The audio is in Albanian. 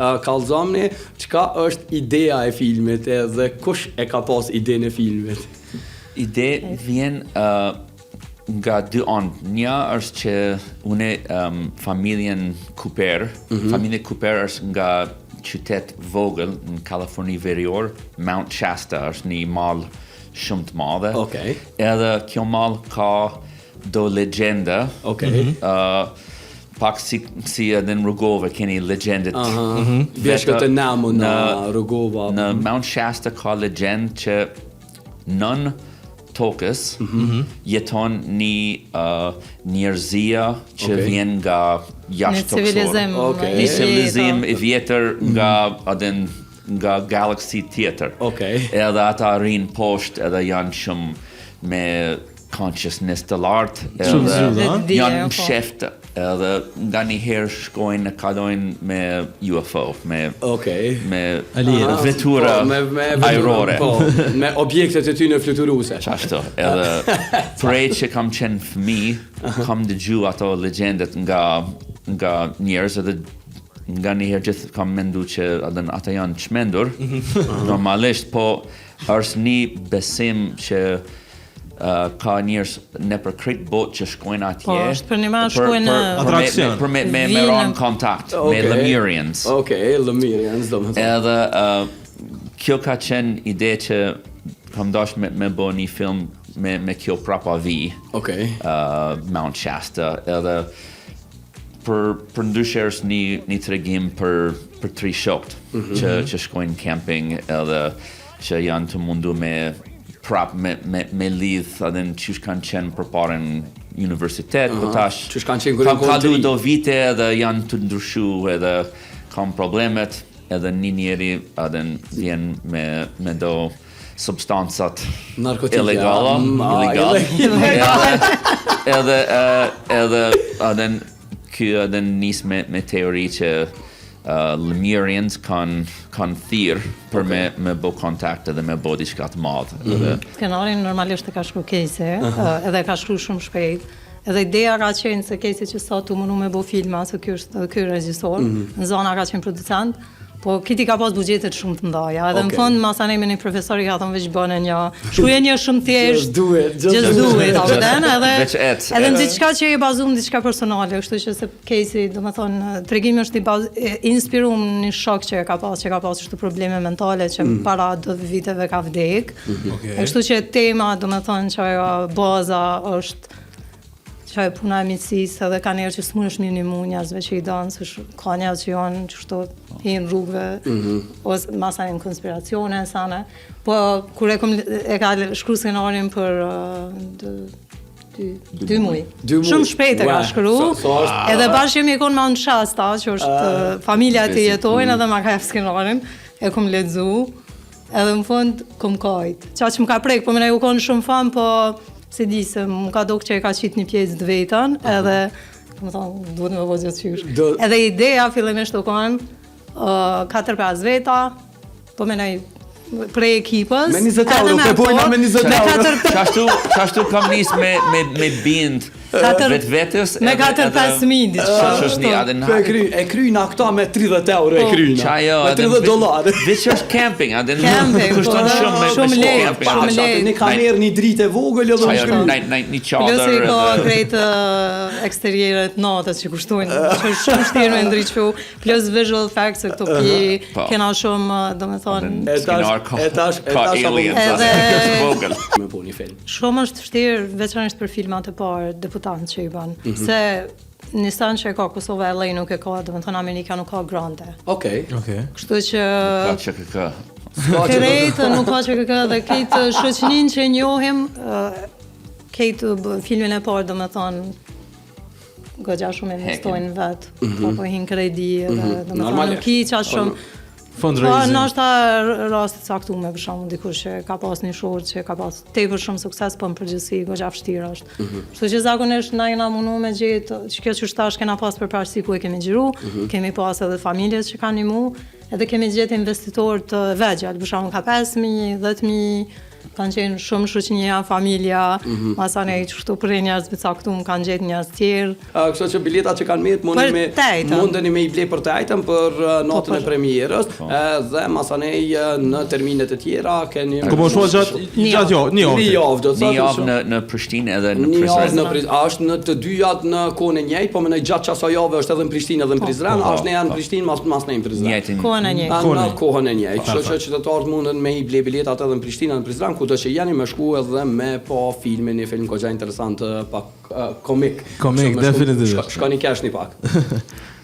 Uh, kallzomni, çka është ideja e filmit edhe kush e ka pas idenë e filmit? Ide vjen uh, nga dy anë. Një është që unë um, familjen Cooper, mm -hmm. familja Cooper është nga qytet vogël në Kaliforni Verior, Mount Shasta është një mal shumë të madhe. Okej. Edhe kjo mal ka do legjenda. Okej. Mm -hmm. uh, pak si si edhe në Rugova keni legjendet. Aha. Mm -hmm. Bjeshkët e Nemën në Rugova. Në Mount Shasta ka legjendë që nën tokës mm -hmm. jeton një uh, njerëzia që Okej. vjen nga jashtë Një civilizim. Okej. Një civilizim i vjetër nga adin nga galaxy tjetër. Okej. Edhe ata rrinë poshtë edhe janë shumë me consciousness të lartë Shumë edhe zgjidhë, a? Vetëdije, janë po. msheftë edhe nga një herë shkojnë e kalojnë me UFO, me Okej. me Alien. vetura Po, me, me vetura, ajrore. Po, me objektet e tyne fluturuese. Qashtu, edhe prej që kam qenë fëmi, kam dëgju ato legjendet nga, nga njerëz edhe nga një herë gjithë kam mendu që edhe ata janë çmendur, normalisht, po është një besim që uh, ka njerëz nëpër krejt botë që shkojnë atje. Po, është për një marrë shkojnë në- për, me, Atraksion. për me, me, me Vinë. ra në kontakt me Okej. Lemurians. Okej, Lemurians, do më thonë. Edhe uh, kjo ka qenë ide që kam dash me, me bo një film me, me kjo prapavi, Okej. uh, Mount Shasta, edhe për, për ndryshe është një, një tregim për, për tri shokt mm -hmm. që, që shkojnë camping edhe që janë të mundu me prap me, me, me lidh edhe në qysh kanë qenë përpara në universitet, po tash Qysh kanë qenë kur kam janë konë kalu të ri. do vite edhe janë të ndryshu edhe kam problemet edhe një njeri edhe vjen me, me do substancat Narkotika. ilegale, Mm, a, ilegale. ilegale. Edhe edhe edhe edhe ky edhe nis me me teori që uh, Lemurians kanë kanë thirr për me me bë kontakt edhe me bë diçka të madhe. Edhe Skenarin normalisht e ka shkru Casey, ë, edhe e ka shkru shumë shpejt. Edhe ideja ka qenë se Casey që sa tu mundu me bo filma, se ky është edhe ky regjisor, në zona ka qenë producent, po kiti ka pas buxhetet shumë të mëdha. Edhe në Okej. fund masanej me një profesor i ka thonë veç bënë një, shkruaj një shumë thjesht. Just do it, just Just do do it, apo den, edhe Veç ec, edhe në ec. diçka që e bazuar në diçka personale, kështu që se Casey, domethënë, tregimi është i baz, e inspiruar në një shok që e ka pas, që ka pas kështu probleme mentale që para do viteve ka vdek. Okej. E kështu që tema, domethënë, që ajo baza është që ajo puna e miqësisë edhe ka njerëz që s'mundesh me ndihmu njerëzve që i don, se sh- ka njerëz që janë kështu hinë rrugëve ose masanej në konspiracione sana. Po kur e kom e ka shkruar skenarin për uh, dy, dy, dy muaj. Dy muaj. Shumë shpejt e ka Ua, shkru. sa- sa është- Edhe bashkë jemi kon Mount Shasta, që është uh, familja e tij jetojnë edhe ma ka jap skenarin, e kom lexu. Edhe në fund kom kajt. Qa që më ka prek, po më u konë shumë fan, po se di se më ka dok që e ka qitë një pjesë të vetën, edhe do më thonë, duhet me bo gjithqysh. Do- Edhe ideja fillimisht u konë uh, 4-5 veta, po menoj prej ekipës. Me 20 edhe euro, me pe bojna ato, me 20 me euro. katër- Qashtu, qashtu kam nis me me me bind Katër- vetvetes me edhe- 4-5 edhe- mijë diçka, Që është një kështu. edhe Po e kry, e kryna këta me 30 euro e Po. kryna. Qajo, Me edhe 30 dollar. Veç është camping, edhe Camping, kushton po, shumë me shumë me shku lehtë, camping. shumë edhe- lehtë. Një kamerë, një dritë e vogël edhe Qajo, unë shkry. naj naj një çadër. Plus i ka edhe- krejt uh, eksterieret natës që kushtojnë, që është shumë vështirë me ndriçu, plus visual effects se këto pi Po. kena shumë, uh, do me thonë, E tash- Skenar ka- e tash- e ka tash apo- aliens, Edhe- edhe është vogël. Me po një film. Shumë është vështirë, veçanërisht për filmat e parë debutant që i bën. Mhm. Se një stan që e ka Kosova LA nuk e ka, do të thonë Amerika nuk ka grante. Okej. Okej. Kështu që Ka QKK. S'ka që krejt nuk ka që kë dhe krejt shoqëninë që njohim, ë, krejt bë- filmin e parë, do me thonë, goxha shumë investojnë vetë, mm po hin kredi edhe, do me thonë, Normale. nuk i qa shumë, Po, Fundraising. ndoshta raste të caktuara, për shembull, dikush që ka pas një short që ka pas tepër shumë sukses, po në përgjithësi goxha vështirë është. Kështu që zakonisht na jena mundu me gjetë, që kjo që tash kena pas përparësi ku e kemi xhiru, kemi pas edhe familjet që kanë ndihmu, edhe kemi gjetë investitorë të vegjël, për shembull ka 5000, 10000. Kanë qenë shumë shoqënia, familja, masanej qështu prej njerëzve caktum kanë gjetë njerëz tjerë. Kështu që biletat që kanë met Për t'ejtën. Mundeni me i ble për të ejtën për natën e premierës dhe masanej në terminet e tjera keni Ku po shua gjatë Një gjatë jo, një një javë. javë do të Një thotë. javë në Prishtinë edhe në Një javë Prizren. në Prizren, a është në të dyjat në kohën e njëjtë, po mendoj gjatë qasaj jave është edhe në Prishtinë edhe në Prizren, a është ne janë në Prishtinë, mas ne në Prizren. Njëjtin. Kohën e njëjtë. A, Kohën në e kohën e njëjtë. Kështu që qytetarët munden me i ble biletat edhe në Prishtinë edhe në Prizren, kudo që jeni me shku edhe me pa filmin, një film goxha interesant, pak komik. Komik, Kështu me shku- definitivisht. Shkoni kesh një pak.